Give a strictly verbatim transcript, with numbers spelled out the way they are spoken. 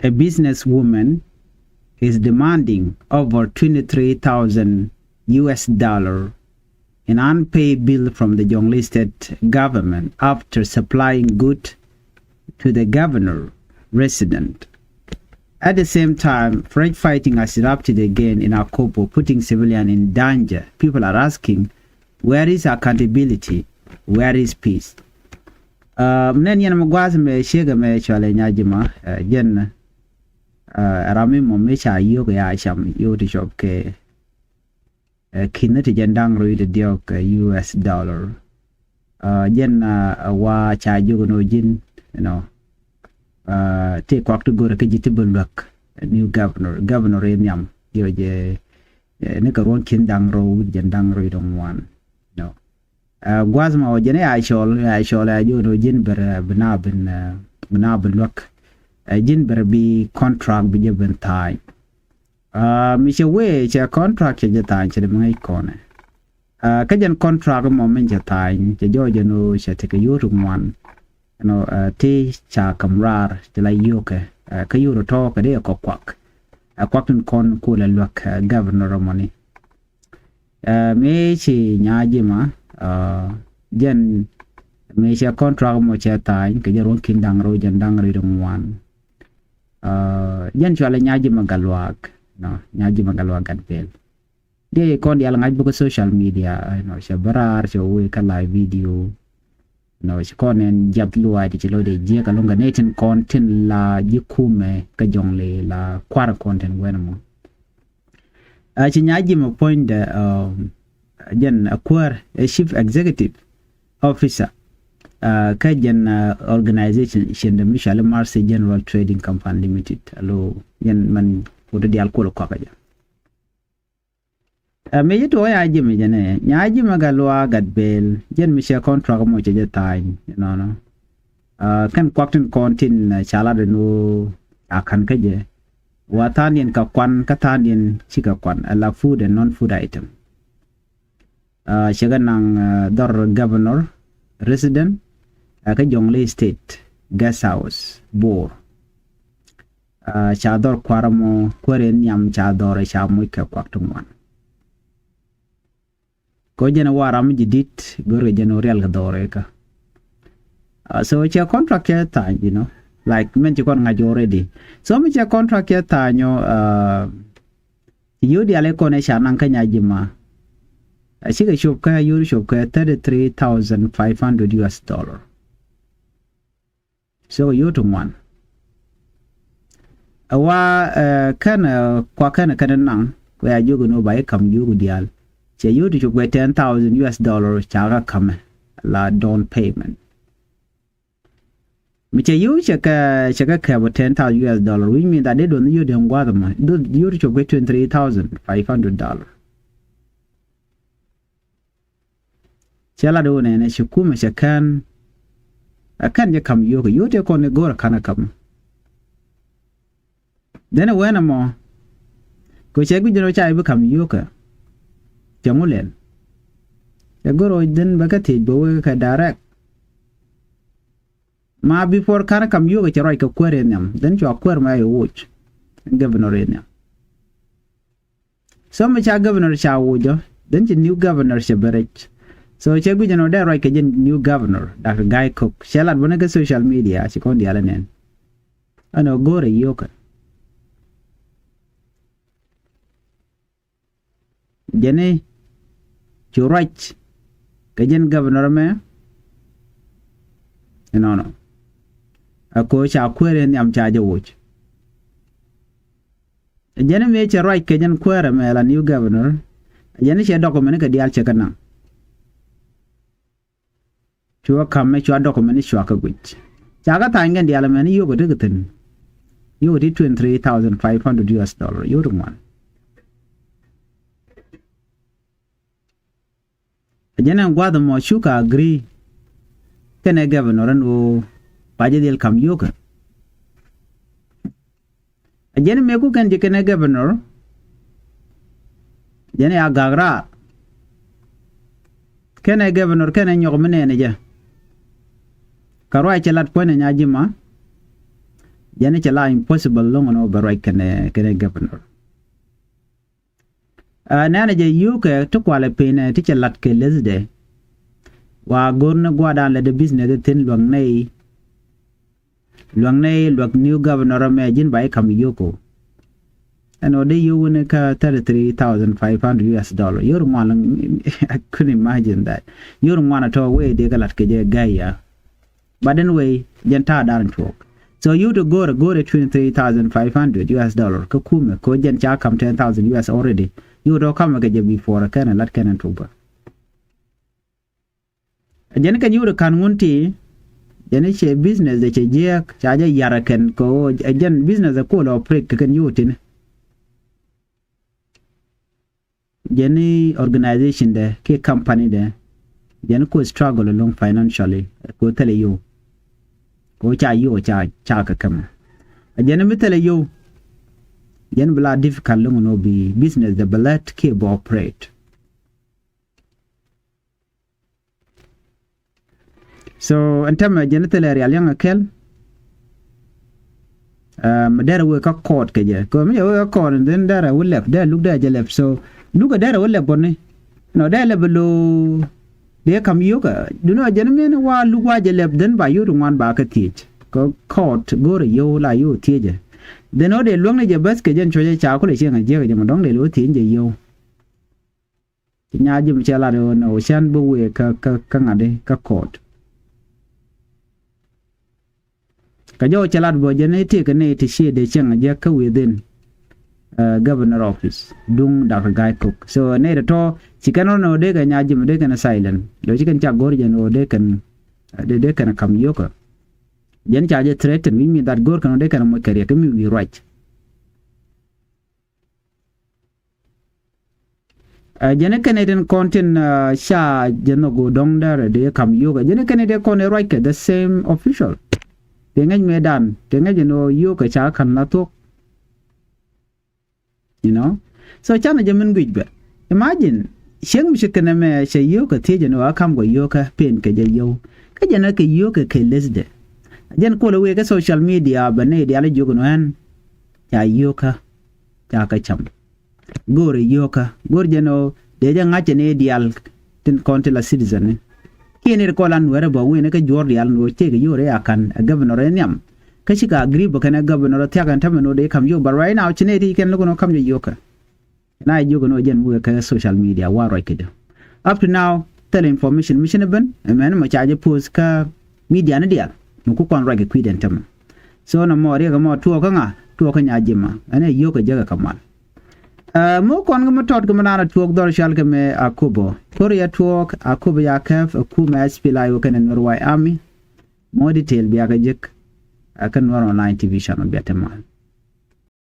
A businesswoman is demanding over twenty-three thousand U S dollar in unpaid bill from the Jonglei State government after supplying good to the governor resident. At the same time, fresh fighting has erupted again in Akobo, putting civilian in danger. People are asking, where is accountability? Where is peace? Uh, mɛ nɛn yɛn mɛ gua̱a̱th mɛ ciek mɛ cualɛ Nyajima, uh, jɛn, uh, ram mi mɔ mi ca yio̱k ya cam yio̱k ti cɔp kɛ, uh, ki̱n ti jɛn da̱ŋ rɛw ti diɔk, uh, U S dollar. Uh, jɛn, uh, wa ca jiök ni ɣöö ji̱n, you know, uh, ti kuak ti go̱rɛ kä ji̱ ti bi luäk, uh, new governor, governor in nhiam, ji̱ ɣöö jɛ, uh, ni kɛ ruɔ̱n ki̱n da̱ŋ rɛw wi̱c jɛn da̱ŋ rɛw ti ŋuan, you know. Uh, gua̱a̱th mɔ jɛn ya cɔl, ya cɔl ya jiök ni ɣöö ji̱n bɛ, uh, bi na bin, uh, bi na bin luäk. Uh, ji̱n bɛ bi contract bi jɛ bin tha̱a̱ny. Uh, mi cɛ wee cɛ contract cɛ jɛ tha̱a̱ny cɛ di mi ŋäc kɔnɛ. Uh, kä jɛn contract mɔ min cɛ tha̱a̱ny cɛ jɔɔc jɛn ɣöö cɛ tekɛ yio̱w ti ŋuan. Ɛnɔ, uh, ti ca ka̱m raar ti la yio̱kɛ, uh, kä yio̱w ti tɔ̱ kɛ di ɛ kɔ kuak. Uh, kuak tin kɔn kulɛ luäk, uh, governor mɔni. Uh, mi ci Nyajima, uh, jɛn mi cɛ contract mɔ cɛ tha̱a̱ny kɛ jɛn ruɔ̱n ki̱n da̱ŋ rɛw jɛn da̱ŋ rɛw ti ŋuan. Uh, jɛn cualɛ Nyajima Gatluak, nɔ, Nyajima Gatluak Gatbel. Diɛ kɔn dial ŋa̱c bä kä social media, you know, cɛ bä raar cɛ wee kä live video. You know, ci kɔn ɛn jiath luaac ti ci lo̱cdɛ jiäk alo̱ŋ kɛ nɛy tin kɔn tin la ji̱ kumɛ kä Jɔŋli la kua̱r kɔn tin wɛn mɔ. Uh, ci Nyajima puɔ̱nydɛ, um, jɛn a kuäär ɛ chief executive officer, uh, kä jɛn, uh, organization cin dɛ mi cɔali Mercy General Trading Company Limited. Alo jɛn mɛn wut dial kol kɔakä jɛ. Ɛ mi ji̱ tuɔɔk Nyajima jɛn ɛ Nyajima Gatluak Gatbel jɛn mi cɛ contract mɔ cɛ jɛ tha̱a̱ny nɔnɔ. Ɛ kɛn kuak tin kɔn tin, ɛ, ca lat ɛn ɣöö a ka̱n kä jɛ. Wa tha̱a̱ŋdiɛn kɛ kuan kä tha̱a̱ŋdiɛn cikɛ kuan, ɛ la food and non-food item. Ɛ cɛ kɛ naŋ, ɛ, dhɔr governor resident, ɛ, kä Jɔŋli State guest house Bor. Ɛ ca dhɔr kua̱r mɔ kuäär in nhiam ca dhɔr ca moc kɛ kuak ti ŋuan. Kɛ jɛn wa ram ji̱ di̱t go̱rkɛ jɛn ɣöö rial kɛ dhɔr ikä. Ɛ, so cɛ contract cɛ tha̱a̱ny, you know, like mɛn ci kɔn ŋa̱c already. So mi cɛ contract cɛ tha̱a̱ny ɔ, ɛ, yio̱w diaal ikɔn ɛ ca naŋ kä Nyajima. Ɛ cikɛ cop kä yio̱w cop kä thirty three thousand five hundred U S dollar. So yio̱w ti ŋuan. Ɛ wa, ɛ, kɛn, ɛ, kua kɛn kɛn naŋ kua ya jiök ni ba i̱ ka̱m yio̱w diaal. Cɛ yio̱w ti cop kɛ ten thousand U S dollar ca kä ka̱mɛ la down payment. Mi cɛ yio̱w cɛ kɛ, cɛ kɛ kɛp ten thousand U S dollar, which means that dee duɔth yio̱w diɛn gua̱a̱th mɔ, duɔth yio̱w ti cop kɛ twenty three thousand five hundred dollar. Cɛ lat wä nɛnɛ ci kumɛ cɛ kɛn. Ɛ kɛn jɛ ka̱m yio̱wkɛ, yio̱w tëë kɔn i̱ go̱o̱r ɛ ka̱n ɛ ka̱m. Then ɛ wɛn ɛmɔ kɛ cɛ guic jɛn ɔ ca i̱ bi ka̱m yio̱wkɛ. Cɛ ŋu lɛl? Cɛ go̱o̱r ɔ then bɛ kɛ thiec bɛ wee kɛ direct. Ma before ka̱n ɛ ka̱m yio̱wkɛ cɛ ruac kɛ kuäär in nhiam, then cua kuäär mɛ i̱ woc. Governor in nhiam. So mi ca governor ca wucä, then ci new governor cɛ bɛ rɛc. So cɛ guic ɛn ɔ dee ruac kɛ jɛ new governor, Doctor Gai Kok. Cɛ lat bä ni kä social media, ci kɔn diaal ɛ nɛn. Ɛn ɔ go̱o̱rɛ yio̱wkɛ. Jɛn i̱ cu ruac kɛ jɛn governor ɛmɛ. Ɛnɔnɔ. Ɛ ko̱ ca kuäär in nhiam ca jɛ woc. Jɛn mëë cɛ ruac kɛ jɛn kuäärä mɛ la new governor. Jɛn cɛ document kɛ diaal cɛ kɛ naŋ. Cua ka̱m mɛ cua document cua kɛ guic. Ca kɛ tha̱a̱ny kɛn diaal mɛn yio̱wkɛ ti kɛ thi̱n. Yio̱wkɛ ti twenty three thousand five hundred U S dollar. Yio̱w ti ŋuan. Ɛ jɛn ɛn gua̱a̱th ɛmɔ cukɛ agree kɛnɛ governor ɛn ɣöö ba jɛ dhil ka̱m yio̱wkɛ. Ɛ jɛn mëë ku kɛn ji̱ kɛnɛ governor. Jɛn ɛ a gak raar kɛnɛ governor kɛnɛ nyɔk mi nɛɛnɛ jɛ. Kɛ ruac cɛ lat puɔ̱nydɛ Nyajima. Jɛn cɛ la impossible loŋ ni wä bɛ ruac kɛnɛ kɛnɛ governor. Aa, nɛnɛ jɛ yio̱o̱kɛ ti kualɛ piny ɛ ti cɛ lat kɛ läthdɛ. Wa go̱r ni gua̱a̱dan lɛ di business thi̱n luäk nɛy. Luäk nɛy luäk new governor mɛ ji̱n ba i̱ kam yio̱o̱k ɔ. Ɛn ɔ dee yio̱o̱k wuni kä thirty three thousand five hundred U S dollar. Yio̱o̱k ŋuan, I couldn't imagine that. Yio̱o̱k ŋuan a tɔ wee dee kä lat kɛ jɛ gay ya. But anyway, jɛn ta̱a̱ da̱a̱n tuɔɔk. So yio̱o̱k ti go̱o̱rɛ go̱o̱rɛ twenty three thousand five hundred U S dollar kä kumɛ kɛ jɛn ca kam ten thousand U S already. Yio̱o̱k tɔ kamɛ kɛ jɛ before kɛn ɛ lat kɛn ɛ tuk bä. Jɛn kɛn yio̱o̱k ti ka̱n ŋun ti jɛn cɛ business dɛ cɛ jiɛɛk ca jɛ yar ɛ kɛn kɛ ɣöö ɛ jɛn business ɛ kuɔl ɛ operate kɛ kɛn yio̱o̱k tini. Jɛn i̱ organization dɛ kiɛ company dɛ jɛn ko struggle along financially ko thilɛ yio̱w. Ko ca yio̱w ca ca kɛ kɛmɛ. A jɛn mi thilɛ yio̱w jɛn bi la difficult loŋ ni bi business dɛ bi lät kiɛ bi operate. So ɛn tämɛ jɛn thilɛ rial yaŋ a kɛl. Aa, mi derɛ wee kä court kɛ jɛ kɛ mi jɛ wee kä court, and then derɛ wee lɛp derɛ luk derɛ jɛ lɛp. So luk a derɛ wee lɛp bɔni nɔ derɛ lɛp a lo̱o̱. Dee kam yio̱o̱k a dunɔ jɛn min wa luk wa jɛ lɛp, then ba yio̱o̱k ti ŋuan ba kä thiec kɛ court go̱o̱rɛ yio̱w la yio̱w thiecɛ. Then ɔ dee luäŋni jɛ bäth kɛ jɛn cuɔcɛ ca kulɛ cieŋ a jiäk a jɛ mɔ dɔ̱ŋ dee lo̱o̱ thiec jɛ yio̱w. Ci nyaa ji̱ mi cɛ lat ɣöö nɛ ɣöö cän bi wëë kä kä kä ŋa̱di kä court. Kä jɔw cɛ lat bä jɛ ni tëëk ni ti cië dee cieŋ a jiäk kä within, uh, governor office duŋ Doctor Gai Kok. So nɛ tɔ̱tɔ̱ ci kɛn rɔ ni ɣöö dee kɛ nyaa ji̱ mi dee kɛn silent. Lo ci kɛn cak go̱r jɛ ni ɣöö dee kɛn dee dee kɛn kam yio̱kä. Jɛn ca jɛ threaten, which mean that go̱r kɛn ɣöö dee kɛn moc kɛ riɛk kä mi wi̱i̱ ruac. Ɛ jɛn kɛn ɛ tin kɔn tin, ɛ, ca jɛ nhɔk ɣöö dɔ̱ŋ dɛrɛ dee kam yio̱kä. Jɛn kɛn ɛ tin kɔn ɛ ruac kɛ the same official. Tëë ŋäc mëëdan tëë ŋäc ɛn ɣöö yio̱kä ca ka̱n la thuɔ̱k. You know? So canɛ jɛ min guic bɛ. Imagine cieŋ mi ci kɛn ɛmɛ cɛ yio̱kä thiec ɛn ɣöö a ka̱m kɔ yio̱kä pen kɛ jɛ yio̱w. Kä jɛn ɛ kɛ yio̱kä kɛ läthdɛ. Jɛn kuɔlɛ wëë kɛ social media bɛ nɛy diaal jiök ɛn ɣöö ɛn ca yio̱kä. Ca kä cam. Go̱o̱rɛ yio̱kä go̱o̱r jɛn ɣöö dee jɛ ŋa̱c ni diaal tin kɔn ti la citizen ni. Kiɛ ni ti kɔn la nuɛrɛ bä wi̱i̱ni kä juɔ̱ɔ̱r diaal ni ɣöö cek yio̱r ɛ a ka̱n ɛ governor ɛ nhiam. Kä cikɛ agree bä kɛn ɛ governor ɛ thia̱k ɛn tämɛ ni ɣöö dee kam yio̱k, but right now ci nɛy ti kɛn lo̱k ni ɣöö kam jɛ yio̱kä. Na jɛ jiök ni ɣöö jɛn wëë kä social media wa ruac kɛ jɛ. Up to now thilɛ information mi ci ni ben ɛmɛn mɔ ca jɛ post kä media ni diaal mi ku kɔn ruac kɛ kui̱dɛn tämɛ. So nɔmɔ riɛk ɛmɔ tuɔɔk kä ŋa? Tuɔɔk kä nyaa ji̱ ma ɛn ɛ yio̱kä jäkä kɛ mal. Ɛ mi kɔn kɛ mi tɔt kɛ mi naan a tuɔɔk dhɔr cal kɛ mi Akobo. Ko̱r yɛ tuɔɔk Akobo ya kɛp ɛ kumɛ S P L A I O kɛnɛ Nuer White Army. Mɔ detail bia kɛ jek ɛ kä Nuer Online T V channel bia te mal.